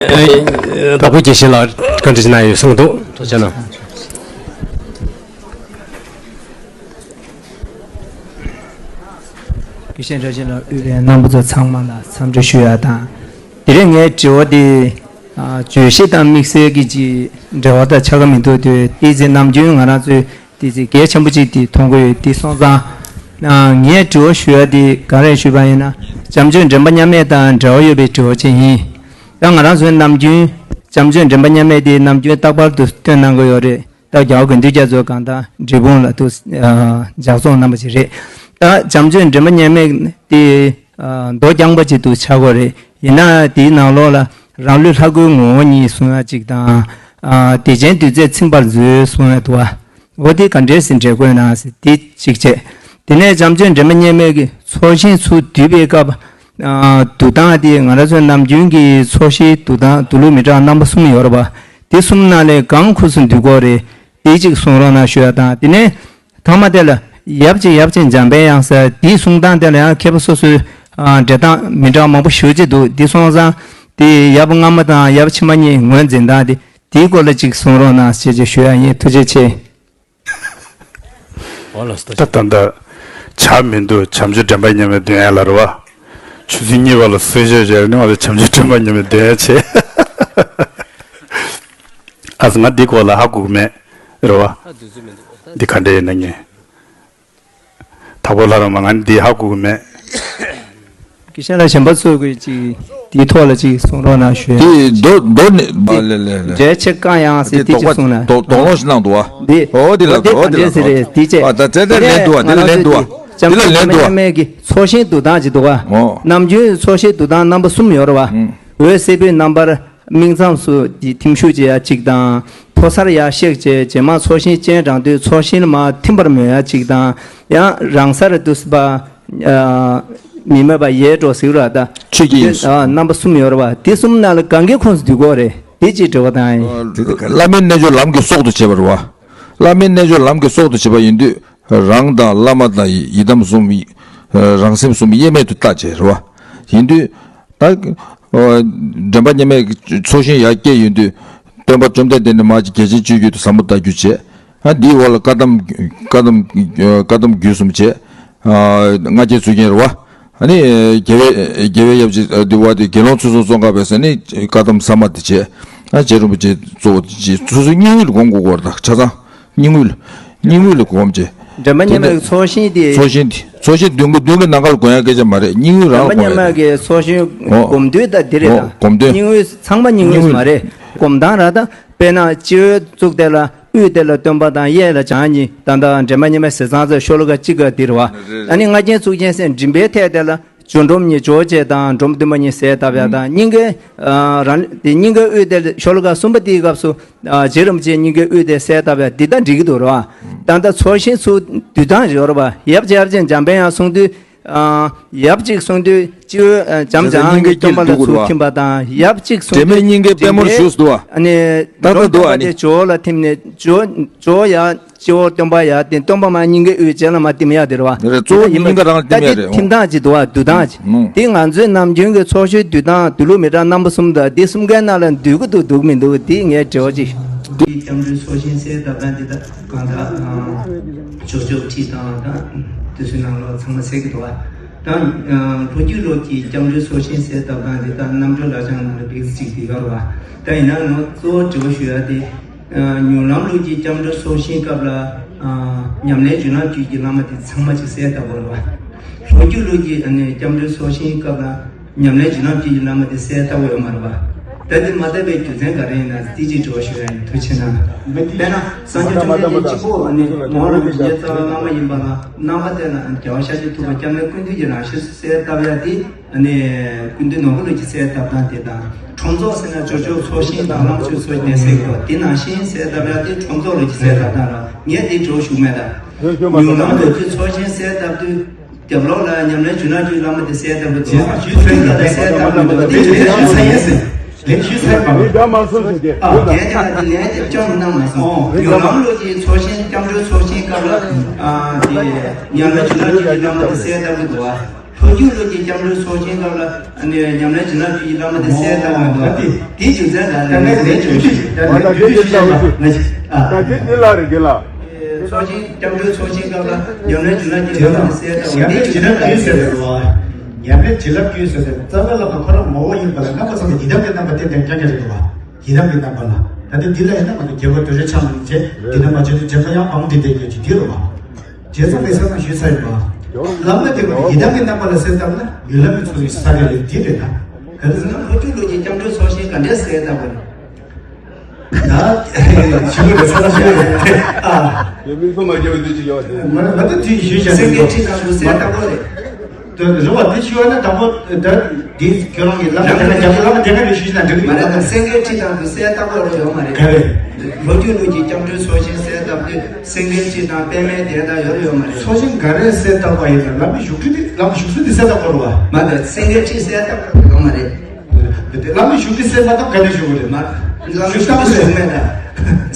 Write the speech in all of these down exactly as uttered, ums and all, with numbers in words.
བདག་པོ་དགེ་བཤེས་ལགས་བཀའ་འདྲི་ཞིག་གནང་ཡོད་གསུངས་འདུག་ཐུགས་རྗེ་གནང་། དགེ་བཤེས་བཀྲ་ཤིས་ལགས་དབུས་པའི་རྣམ་པ་ཚོ་ཚང་མ་ལ་འཚམས་འདྲི་ཞུ་ཡ་དང་། དེ་རིང་ངའི་དྲི་བ་དེ་ཨ་བརྗོད་གཞི་དང་དམིགས་བསལ་གྱི་ཅིག་འབྲེལ་བ་དང་ཆ་ག་མི་འདུག་དུས་དེ་ཚེ་ནམ་རྒྱུན་ང་རང་ཚོའི་དེ་ཚེ་གལ་ཆེན་པོ་ཅིག་དེ་མཐོང་གི་ཡོད། དེ་སོང་ཙང་ཨ་ངས་དྲི་བ་ཞུ་ཡ་དེ་ག་རེ་ཞུས་པ་ཡིན་ན། བྱམས་ཆོས་འདྲེན་པ་མཉམ་མེད་དང་འབྲེལ་བ་ཡོད་པའི་དྲི་བ་ཅིག་ཡིན། ད་ང་རང་ཚོའི་ནམ་རྒྱུན་བྱམས་ཆོས་འདྲེན་པ་མཉམ་མེད་དེ་ནམ་རྒྱུན་རྟག་པར་དུ་སྟོན་གནང་གི་ཡོད་རེད། ད་རྒྱལ་བ་དགེ་འདུན་རྒྱ་མཚོ་གང་ལྟར་འབྲས་སྤུངས་ལ་དུ་ཨ་ལྗགས་རྩོམ་གནང་བ་ཞིག་རེད། ད་བྱམས་ཆོས་འདྲེན་པ་མཉམ་མེད་དེ་ཨ་མདོ་རྐྱང་པ་ཅིག་ཏུ་ཆགས་ཀྱི་ཡོད་རེད། ཡིན་ན་དེའི་ནང་ལོགས་ལ་རང་ལུས་ལྷ་སྐུའི་ངོ་བོ་ཉིད་གསུང་ཡ་ཅིག་དང་། ཨ་བདེ་ཆེན་བདུད་རྩིས་ཚིམ་པར་མཛོད་གསུང་ཡ་འདུག་བ། འོ་དེ་ག་འདྲས་སེ་འགྲེལ་དགོས་ན་ཟེར་དེ་གཅིག་བྱས། དེ་ནས་བྱམས་ཆོས་འདྲེན་པ་མཉམ་མེད་ཀྱི་ཚོགས་ཞིང་ཚུར་བསྡུས་པའི་སྐབས། ཨ་འདུག་སྟངས་དེ་ང་རང་ཚོའི་ནམ་རྒྱུན་གྱི་ཚོགས་ཞིང་འདུག་སྟངས་འདུག་ལུགས་མི་འདྲ་རྣམ་པ་གསུམ་ཡོད་རེད་པ། དེ་གསུམ་ནང་ལས་གང་ཁོངས་སུ་འདུ་དགོས་རེད། དེ་གཅིག་གསུང་རོགས་གནང་ཞུ་ཡ་དང་། དེ་ནས་ཐ་མ་དེ་ལ་ཡབ་གཅིག་ཡབ་གཅིག་འཇམ་དཔལ་དབྱངས་ཟེར་དེ་གསུང་སྟངས་དེ་ལ་ཡང་མཁས་པ་སོ་སོའི་ཨ་འགྲེལ་སྟངས་མི་འདྲ་བ་མང་པོ་ཞེ་ཅིག་འདུག་དེ་སོང་ཙང་དེ་ཡབ་སྔ་མ་དང་ཡབ་ཕྱི་མ་གཉིས་ངོས་འཛིན་སྟངས་དེ་དེའི་སྐོར་ལ་གཅིག་གསུང་རོགས་གནང་ཞེས་ཞུ་ཡ་ཡིན། ཐུགས་རྗེ་ཆེ། འོ་ལགས་སོ། ད་ད་ལྟ་བྱ་མི་འདུག་བྱམས་ཆོས་འདྲེན་པ་མཉམ་མེད་འདོན་ཡ་ལ་རེད་བ། ཆུ་ཚོད་གཉིས་པ་ལ་གསོལ་ཇ་བཞེས་ནས་བ་ལ་བྱམས་ཆོས་འདྲེན་པ་མཉམ་མེད་འདོན་ཡ་བྱས། ཨ་ཙི་ང་འདི་སྐོར་ལ་ཧ་གོ་གི་མེད་རེད་བ། འདི་ག་འདྲ་ཡིན་ན་ངས། དྭགས་པོ་ལྷ་རམས་པ་ང་འདི་ཧ་གོ་གི་མེད། དགེ་བཤེས་ལགས་གཞན་པ་ཚོས་ཀྱི་ཅིག་དེའི་ཐོག་ལ་ཅིག་གསུང་རོགས་གནང་ཞུ། དེ་མདོ་མདོ་ནས་ཨ་ལེ་ལེ་ལེ། འགྲེལ་ཆེ་བཀང་ཡང་ཟེར་དེ་དེ་ཅིག་དོགས་གསུང་ན། པ་དོགས་དོགས་སློང་ཞིག་གནང་འདུག་བ། འདི་འོ་དེ་ལ་འོ་དེ་འོ་དེ་ལ་ག་འདྲས་ཟེར་འོ་རེད་དེ་བྱས། ཨ་ད་དེ་དེ་ལན་འདུག་བ། དེ་ལ་ལན་འདུག་བ། དེ་ལ་ལན་འདུག་བ། མཉམ་མེད་ཀྱི་ཚོགས་ཞིང་འདུ་སྟངས་ཅིག་འདུག་བ། ཨོ། ནམ་རྒྱུན་ཚོགས་ཞིང་འདུ་སྟངས་རྣམ་པ་གསུམ་ཡོད་རེད་བ། ཨུམ། འོད་སེར་པོའི་རྣམ་པར་སྨིན་མཚམས་སུ་དེ་ཐིམ་ཤུགས་ཅིག་ཡ་གཅིག་དང་། ཕོ་གསར་ཡར་གཤེགས་བྱས་རྗེས་མ་ཚོགས་ཞིང་སྤྱན་དྲངས་དུས་ཚོགས་ཞིང་ལ་མར་ཐིམ་པར་མོས་ཡ་གཅིག་དང་། ཡང་རང་སར་དུ་སྲིད་པ་ཨ་མི་མོས་པ་ཡལ་འགྲོ་ཟེར་ར་ད། ཆོས་ཀྱི་དབྱིངས་སུ། ཨ་རྣམ་པ་གསུམ་ཡོད་རེད་བ། དེ་གསུམ་ནང་ལ་གང་གི་ཁོངས་སུ་འདུ་དགོས་རེད། དེ་ཅིག་དྲི་བ་དང་ཡིན། བླ་མའི་རྣལ་འབྱོར་ལམ་གྱི་སྲོག་ཏུ་བྱེད་པ་རེད་བ། བླ་མའི་རྣལ་འབྱོར་ལམ་གྱི་སྲོག་ཏུ་བྱེད་པ་ཡིན་དུས། རང་དང་བླ་མ་དང་ཡི་དམ་གསུམ། རང་སེམས་གསུམ་དབྱེར་མེད་དུ་བལྟ་བྱས་རེད་བ། ཡིན་དུས། ད། འདྲེན་པ་མཉམ་མེད་ཀྱི་ཚོགས་ཞིང་ཡར་སྐྱེས་ཡོང་དུས། སྟོན་པ་བཅོམ་ལྡན་འདས་ནི་མ་གཅིག་རྒྱལ་ཆེན་སྤྱོད་བརྒྱུད་དུ་ཟབ་མོ་ལྟ་བརྒྱུད་བྱས། ཨ་འདིའི་འོག་ལ་བཀའ་གདམས་བཀའ་གདམས་བཀའ་གདམས་རྒྱུད་གསུམ་བྱས། ཨ་ལྔ་བརྒྱའི་ཚུལ་ཁྲིམས་རེད་བ། ཨ་ནི་རྒྱལ་བའི་རྒྱལ་བའི་ཡབ་རྗེ་འདི་བ་དེ་དགེ་སློང་ཚུལ་གསུམ་ཙོང་ཁ་པས་ཟེར་ནི་བཀའ་གདམས་ཟབ་མོ་དེ་བྱས། ཨ་རྗེ་རིན་པོ་ཆེ་གཙོ་བོ་དེ་བྱས་སོ་སོའི་སྙིང་དབུས་ལ་སྒོམ་དགོས་ཀྱི་ཡོད་རེད་ད་ཆ་ཚང་། སྙིང་དབུས་ལ་སྙིང་དབུས་ལ་སྒོམ་བྱས། འདྲེན་པ་མཉམ་མེད་ཀྱི་ཚོགས་ཞིང་དེ། ཚོགས་ཞིང་དེ་ཚོགས་ཞིང་བདུན་གོ་བདུན་གྱི་ནང་ཁ་ལ་སྒོམ་ཡ་སྐད་ཆ་མ་རེད། སྙིང་དབུས་རང་ལ་འདྲེན་པ་སྒོམ་ཡ་མཉམ་མེད་རེད། ཀྱི་ཚོགས་ཞིང་ཨོ། སྒོམ་དུས་ད་འདི་རེད་ཨོ་ད། སྒོམ་དུས། སྙིང་དབུས་ཚང་མ་སྙིང་དབུས་སྙིང་དབུས་མ་རེད། སྒོམ་སྟངས་ར་ད། དཔེར་ན་སྤྱི་བོའི་གཙུག་དེ་ལ་དབུས་དེ་ལ་སྟོན་པ་དང་གཡས་ལ་བྱང་གཉིས་ད་ལྟ་འདྲེན་པ་མཉམ་མེད་ཟེར་ཚང་ཚོས་ཤོ་ལོ་ཀ་གཅིག་ག་འདིར་བ། ཨ་ནི་ལྔ་རྒྱལ་གཙུག་རྒྱན་ཟེར་མགྲིན་པའི་ཐད་དེ་ལ་སྒྱུ་འཕྲུལ་གཉིས་སྦྱོར་བཅས་དང་འབྲོམ་སྟོན་པ་གཉིས་ཟེར་བཏབ་ཡ་དང་སྙིང་གའི་རང་དེ་སྙིང་གའི་དབུས་དེ་ཤོ་ལོ་ཀ་གསུམ་པ་དེའི་སྐབས་སུ་རྗེ་རིན་པོ་ཆེ་སྙིང་གའི་དབུས་དེ་གསལ་བཏབ་ཡ་འདི་ལྟར་འགྲིག་གི་འདུག་ར་བ། ད་ལྟ་ཚོགས་ཞིང་ཚུར་བསྡུ་སྟངས་ཡོད་ར་བ། ཡབ་རྗེ་ཡབ་རྗེ་འཇམ་དཔལ་དབྱངས་གསུང་དུས། ཡབ་གཅིག་གསུང་དུས་སྤྱི་བོའི་བྱམས་བྱང་གི་སྟོན་པ་ལ་ཚུར་ཐིམ་པ་དང་ཡབ་གཅིག་གསུང་དུས་སྙིང་གའི་པད་མོར་བཞུགས་འདུག་བ། ཨ་ནི་ད་ལྟ་འདུག་ཨ་ནི་ཇོ་བོ་ལ་ཐིམ་ནས་ཇོ་ཇོ་ཡ་སྤྱི་བོར་སྟོན་པ་ཡ་དེ་སྟོན་པ་མ་སྙིང་གའི་དབུས་རྗེས་ལ་མ་ཐིམ་ཡ་དེ་རེད་བ། རེད་གཙོ་བོ་སྙིང་ག་རང་ལ་ཐིམ་ཡ་རེད། ཐིམ་སྟངས་ཅིག་འདུག་བ། འདུ་སྟངས་ཅིག་དེ་ང་ཚོའི་ནམ་རྒྱུན་གྱི་ཚོགས་ཞུགས་འདུ་སྟངས་འདུ་ལུགས་མི་འདྲ་རྣམ་པ་གསུམ་དང་དེ་གསུམ་ཀའི་ནང་ལ་འདུ་གི་འདུག་འདུག་མི་འདུག་དེ་ངའི་དྲི་བ་ཅིག་སྐྱབས་འགྲོའི་ཚོགས་ཞིང་གསལ་བཏབ་སྟངས་འདི་དག་གང་དག་ཕྱོགས་ཕྱོགས་ཁྲིད་དང་དང་དེ་ཚོའི་ནང་ལོགས་ཚང་མ་གསལ་གྱི་འདུག་བ། ད་ལོ་རྒྱུས་ལོགས་ཀྱི་སྐྱབས་འགྲོའི་ཚོགས་ཞིང་གསལ་བཏབ་སྟངས་འདི་དག་རྣམ་གྲོལ་བསླབ་བྱ་ནང་ལ་བེག་ཅིག་དེ་ག་རུ་བ། ད་ཡིན་ན་ང་གཙོ་བོ་དྲི་བ་ཞུ་ཡ་དེ། ཉུང་ལམ་ལུགས་ཀྱི་སྐྱབས་འགྲོའི་ཚོགས་ཞིང་སྐབས་ལ་ཉམས་ལེན་རྒྱུན་ལམ་རྒྱུད་ཀྱི་བླ་མ་དེ་ཚང་མ་ཅིག་གསལ་བཏབ་དགོས་རེད་བ། ལོ་རྒྱུས་ལུགས་ཀྱི་སྐྱབས་འགྲོའི་ཚོགས་ཞིང་སྐབས་ལ། ཉམས་ལེན་རྒྱུན་ལམ་རྒྱུད་ཀྱི་བླ་མ་དེ་གསལ་བཏབ་ཡོད་མ་རེད་པ། ད་དེ་མ་བཏབ་པའི་རྒྱུ་མཚན་ག་རེ་ཡིན་ན་དེ་ཅིག་དྲི་བ་ཞུ་ཡ་ཡིན། ཐུགས་རྗེ་གནང་། དཔེར་ན་སངས་རྒྱས་བཅོམ་ལྡན་འདས་གཅིག་པོ་ནི་ངོ་བོ་རང་བཞིན་གྱི་རྩ་བའི་བླ་མ་ཡིན་པ་ལ་རྣམ་པ་དེ་ལ་རྒྱལ་བ་ཤཱཀྱ་ཐུབ་པ་སྐྱབས་གནས་ཀུན་འདུས་ཀྱི་རང་བཞིན་གསལ་བཏབ་ཡ་དེ་ནི་ཀུན་འདུས་ནོར་བུ་ལུགས་ཀྱི་གསལ་བཏབ་སྟངས་དེ་དང་། ཁྲོམ་ཚོགས་ཟེར་ན་ཇོ་ཇོ་ཚོགས་ཞིང་དང་བླ་མ་མཆོད་ཚོགས་ཞིང་གསལ་གྱི་འདུག་དེ་ནང་བཞིན་གསལ་བཏབ་ཡ་དེ་ཁྲོམ་ཚོགས་ལུགས་ཀྱི་གསལ་བཏབ་སྟངས་ལ་ངས་དེ་དྲི་བ་ཞུ་མེད་ད། ཉུང་ལམ་ལུགས་ཀྱི་ཚོགས་ཞིང་གསལ་བཏབ་དུས། རྒྱབ་ལོགས་ལ་ཉམས་ལེན་རྒྱུན་ལམ་རྒྱུད་ཀྱི་བླ་མ་དེ་གསལ་བཏབ་པ་དེ་ཞུས་ཚར་ཡིན་ཟེར། ལན་ཞུས་ཚར་ཡིན་ཟེར། ལན་ཞུས་ཚར་ཡིན་པ། ཨ་རྒན་དེ་ལ་དེ་ལན་དེ་སྐྱོན་མི་གནང་མ་སོང་། ཉུང་ལམ་ལུགས་ཀྱི་ཚོགས་ཞིང་སྐྱབས་འགྲོའི་ཚོགས་ཞིང་སྐབས་ལ་ཨ་དེ་ཉམས་ལེན་རྒྱུན་ལམ་རྒྱུད་ཀྱི་བླ་མ་དེ་གསལ་བཏབ་ཀྱི་འདུག་བ། ལྷོ་རྒྱུད་ལུགས་ཀྱི་སྐྱབས་འགྲོའི་ཚོགས་ཆེན་སྐབས་ལ་ཉམས་ལེན་བྱིན་རླབས་ཀྱི་བླ་མ་དེ་གསལ་བཏབ་པ་འདུག་དེ་རྒྱུ་མཚན་ལ་ལས་ལས་བྱུང་ཞིག་ད་ལས་བྱུང་ཞིག་ད་དེ་འདི་ལ་རེ་འདི་ལ། ཚོགས་ཆེན་སྐྱབས་འགྲོའི་ཚོགས་ཆེན་སྐབས་ལ་ཉམས་ལེན་བྱིན་རླབས་ཀྱི་བླ་མ་དེ་གསལ་བཏབ་པ་དེ་རྒྱུ་མཚན་ལ་ལས་ཟེར་བ། ཉམས་ལེན་བྱིན་རླབས་ཀྱི་ཟེར་ཏེ་རྩ་བའི་བླ་མ་ཁོ་རང་ངོ་བོ་ཡིན་པ་ལ་རྣམ་པ་ཚང་མ་ཡི་དམ་གྱི་རྣམ་པ་བསྟན་ཏེ་རྐྱང་རྐྱང་རེད་བ། ཡི་དམ་གྱི་རྣམ་པ་ལ། ད་ལྟ་འདི་ལ་ཡིན་ན་མ་གཏོགས་རྒྱལ་བ་རྡོ་རྗེ་འཆང་ལ་བྱས་འདི་ན་མ་བྱས་ཏེ་རྗེས་མ་ཡང་བང་འདི་བསྟན་རྒྱུ་ཅིག་འདི་རུ་བ། རྗེ་ཙོང་ཁའི་ས་ནང་ཞུས་ཚར་ཡིན་པ། བླ་མ་དེ་ཀུན་ཡི་དམ་གྱི་རྣམ་པ་ལ་གསལ་བཏབ་ན་ཡུལ་ལམ་གྱི་ཚོགས་ཀྱི་ས་ག་ལས་འདི་རེད་ན། ག་རེ་ཟེར་ན་ལྷོ་རྒྱུད་ལུགས་ཀྱི་སྐྱབས་འགྲོའི་ཚོགས་ཆེན་ག་འདྲས་གསལ་བཏབ་པ་རེད། ད་ཞུ་གི་རེད་ས་ན་ཞུ་གི་རེད་ཨ། ཡོད་མིག་ཚོ་མ་རྒྱབ་དུས་ཅི་ཡོད་དེ། མ་མ་ད་དུས་ཞུས་བྱ་སེང་གེའི་ཁྲི་དང་དུ་གསལ་བཏབ་པ་རེད། དོན་རེ་བ་དེ་ཞུ་བ་ན་དང་པོ་ད་འདི་ཁྱོད་རང་གི་བླ་མ་དེ་ན་རྒྱབ་བླ་མ་དེ་ག་ནས་ཞུས་ན་འགྲིག་མ་རེད། ད་སེང་གེའི་ཁྲི་དང་དུ་གསལ་བཏབ་པ་རེ་ཡོད་མ་རེད། ག་རེ། ལྷོ་རྒྱུད་ལུགས་ཀྱི་སྐྱབས་འགྲོའི་ཚོགས་ཆེན་གསལ་བཏབ་དུས་སེང་གེའི་ཁྲི་དང་པདྨའི་གདན་དང་ཡོད་རེ་ཡོད་མ་རེད། ཚོགས་ཆེན་ག་རེ་གསལ་བཏབ་པ་ཡིན་ན་བླ་མའི་བཞུགས་ཁྲི་དེ་བླ་མ་བཞུགས་ཚུལ་དེ་གསལ་བཏབ་པ་རེད་བ། མ་རེད། སེང་གེའི་ཁྲི་གསལ་བཏབ་པ་རེ་ཡོད་མ་རེད། བླ་མའི་བཞུགས་ཁྲི་གསལ་མ་བཏབ་ག་ནས་བཞུགས་པ་རེད། མ་བཞུགས་སྟངས་བཞུགས་མེད་ད།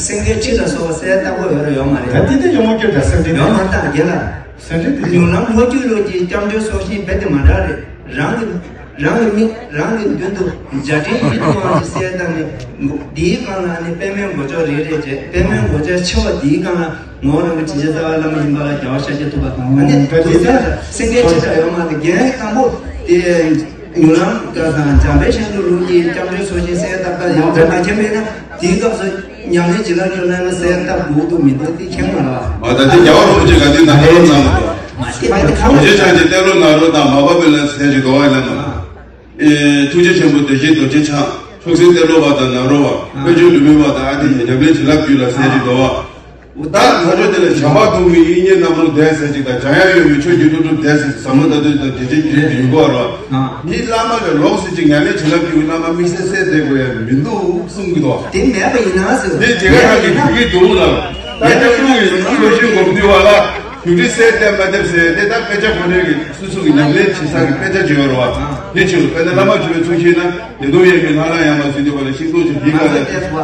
སེང་གེའི་ཁྲི་ལ་སོགས་པ་གསལ་བཏབ་པ་ཡོད་རེ་ཡོད་མ་རེད། ད་དེ་དེ་ཡོང་མ་སྐྱོ་ད་སེང་གེ་ཡོད་མ་ད་རྒན་ལགས། སེང་གེ་དེ་མྱུར་ལམ་ལྷོ་རྒྱུད་ལུགས་ཀྱི་སྐྱབས་འགྲོའི་ཚོགས་ཆེན་རྦད་དེ་མ་འདྲ་རེད། རང་གི་རང་གི་མིག་རང་གི་མདུན་དུ་འཇའ་སྤྲིན་ཡིད་དུ་འོང་ཞིག་གསལ་བཏབ་ནས་འདིའི་སྒང་ལ་ནི་པདྨའི་མགོ་ལྕོག་རེ་རེ་བྱས་པདྨའི་མགོ་ལྕོག་ཆེ་བ་འདིའི་སྒང་ལ་ངོ་བོ་རང་གི་དྲིན་ཅན་རྩ་བའི་བླ་མ་ཡིན་པ་ལ་རྒྱལ་བ་ཤཱཀྱ་ཐུབ་པ་དང་ཨ་ནི་ད་དེ་དེ་ཚོ་སེང་གེའི་ཁྲི་འདྲ་ཡོད་མ་རེད། རྒན་དང་པོ་དེ་མྱུར་ལམ་དང་འཇམ་དཔལ་ཤིང་ཀྲུང་ལུགས་ཀྱི་སྐྱབས་འགྲོའི་ཚོགས་ཆེན་གསལ་བཏབ་ད་ཡང་དེ་མ་མཁྱེན་མེད་ན་དེའི་སྐབས་སུ་ཉམས་ལེན་བྱེད་ལ་ཁྱོད་ལ་ན་གསལ་བཏབ་དགོས་འདུག་མི་འདུག་དེ་མཁྱེན་མ་ལ། མ་ད་དེ་རྒྱལ་བ་རིན་པོ་ཆེ་ག་དུས་ན་ཧེ་ཙམ་མ་གཏོགས། མ་དེ་མ་དེ་ཁ་རྡོ་རྗེ་འཆང་གི་ཏེ་ལོ་ནཱ་རོ་དང་མ་པ་པེ་ལ་ཟེར་གྱི་དོ་བ་ཡིན་ན། ཨེ་ཐུགས་རྗེ་ཆེན་པོ་བདེ་གཤེགས་རྡོ་རྗེ་འཆང་ཕྱོགས་སྲིད་ཏེ་ལོ་བ་དང་ནཱ་རོ་བ་དཔལ་ཆོས་ལུས་མེད་བ་དང་ཨ་ཏི་ཉམས་ལེན་བྱིན་རླབས་རྒྱུད་ལ་ཟེར་གྱི་དོ་བ། ད་ང་ཚོ་དེ་ལ་བྱམས་པ་ཐུགས་མི་དབྱིག་གཉེན་རྣམ་རོལ་བཟླས་ཟེར་ཅིག་དང་འཇམ་དབྱངས་ཡོད་མི་ཆོས་ཀྱི་ཀླུ་སྒྲུབ་བཟླས་ཟེར་ཟབ་མོ་ལྟ་དུས་དང་དེ་ཅིག་ཡོད་ཡིན་དགོས་རོགས། མི་བླ་མ་ལ་ལོག་ཟེར་ཅིག་ཉམས་ལེན་བྱིན་རླབས་རྒྱུད་བླ་མ་དམིགས་བསལ་གསལ་བསྡད་དགོས་ཡ་མི་འདུག་གསུང་གི་འདུག་དེ་མེད་པ་ཡིན་ན་ཟེར། དེ་དེ་ག་རང་གི་དུས་ཀྱི་འདུག་ལ། ད་སྐྱབས་མགོན་གྱི་ལོ་ཤུལ་འགོར་དུས་བ་ལ་རྒྱུད་སྡེ་གསལ་བསྡད་མ་བསྡད་ཟེར་དེ་ད་དཔེ་ཆ་ཁོ་ནའི་གི་སོ་སོ་གི་ཉམས་ལེན་བྱེད་ས་གི་དཔེ་ཆ་བྱེད་ཡོད་རོགས། དེ་ཕྱིར་དཔེར་ན་བླ་མ་བྱེད་པའི་ཚུལ་བཞིན་ན། ཉེ་དུ་ཡོད་མི་ལྷ་ལ་ཡང་མ་ཟིན་དུས་བ་ལ་ཤིང་ཏོག་ཅིག་འདིའི་སྒང་ལ་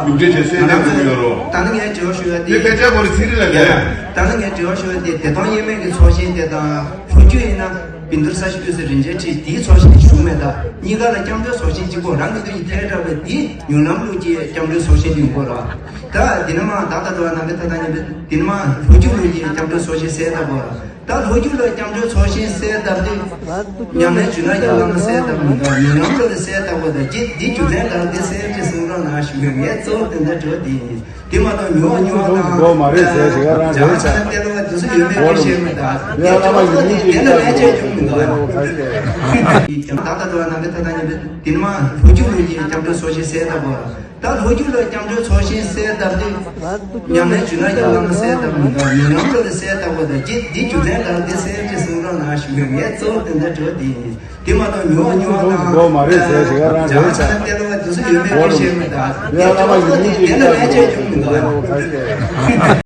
ཡུག་འབྲེལ་བྱས་སེ་བསྡད་དགོས་ཀྱི་ཡོད་རོ། ད་ནི་ངས་དྲི་བ་ཞུ་ཡ་དེ། དེ་སྐད་ཆ་བོ་རི་ཚིག་རི་ལ་བསྡད། ད་ནི་ངས་དྲི་བ་ཞུ་ཡ་དེ་བདེ་སྟོང་དབྱེར་མེད་ཀྱི་ཚོགས་ཆེན་དེ་དང་ལྷོ་རྒྱུད་ཡིན་ན་བཻ་ཌཱུརྱ་ས་གཞི་དབུས་སུ་རིན་ཆེན་ཁྲི་དེའི་ཚོགས་ཆེན་ཞུ་མེད། ད་གཉིས་ཀ་ལ་སྐྱབས་འགྲོའི་ཚོགས་ཆེན་གཅིག་པོ་རང་གི་དུས་ཀྱི་ཐལ་དྲགས་པའི་དེ་མྱུར་ལམ་ལུགས་ཀྱི་སྐྱབས་འགྲོའི་ཚོགས་ཆེན་དུ་ཡོང་དགོས་ར། ད་དེ་ནི་མ་ད་ལྟ་འགྲོ་བ་ནམ་པའི་ཐ་ཐ་ཉམས་པའི་དེ་ནི་མ་ལྷོ་རྒྱུད་ལུགས་ཀྱི་སྐྱབས་འགྲོའི་ཚོགས་ཆེན་གསལ་བཏབ་དགོས་ར། ད་ལྷོ་རྒྱུད་ལ་སྐྱབས་འགྲོའི་ཚོགས་ཆེན་གསལ་བཏབ་དུས། ཉམས་ལེན་བྱུང་ན་ཡང་བླ་མ་གསལ་བཏབ་མི་འདུག་མྱུར་ལམ་ལུགས་ལ་གསལ་བཏབ་དགོས་ད་ཅི་འདི་རྒྱུ་མཚན་གང་དེ་གསལ་བྱེད་གསུང་རོགས་གནང་ཞུ་གི་ངས་གཙོ་བོ་དེ་འདྲ་འགྲོ་དེ་ཡིན། དེ་མ་གཏོགས་ཉོ་བ་ཉོ་བ་དང་འགྲོ་མ་རེད་ཟེར་དེ་ག་རང་རེད་ཅག་ཅག་དེ་ལོ་དུས་སུ་ཡོད་མེད་སྐད་བཤད་མི་འདུག་དེ་ལྟ་བུ་དེ་དེ་ལ་ལན་བྱེད་རྒྱུ་མི་འདུག་ད་ལྟ་འགྲོ་བ་ནང་གི་ད་ལྟ་ཉམས་པའི་དེ་ནི་མ་ལྷོ་རྒྱུད་ལུགས་ཀྱི་སྐྱབས་འགྲོའི་ཚོགས་ཆེན་གསལ་བཏབ་དགོས། ད་ལྷོ་རྒྱུད་ལ་སྐྱབས་འགྲོའི་ཚོགས་ཆེན་གསལ་བཏབ་དུས། ཉམས་ལེན་བྱུང་ན་ཡང་བླ་མ་གསལ་བཏབ་མི་འདུག་མྱུར་ལམ་ལུགས་ལ་གསལ་བཏབ་དགོས་ད་ཅི་འདི་རྒྱུ་མཚན་གང་དེ་གསལ་བྱེད་གསུང་རོགས་གནང་ཞུ་གི་ངས་གཙོ་བོ་དེ་འདྲ་འགྲོ་དེ་ཡིན། དེ་མ་གཏོགས་ཉོ་བ་ཉོ་བ་དང་འགྲོ་མ་རེད་ཟེར་དེ་ག་རང་རེད་ཅག་ཅག་དེ་ལོ་དུས་སུ་ཡོད་མེད་སྐད་བཤད་མི་འདུག་དེ་ལྟ་བུ་དེ་དེ་ལ་ལན་བྱེད་རྒྱུ་མི་འདུག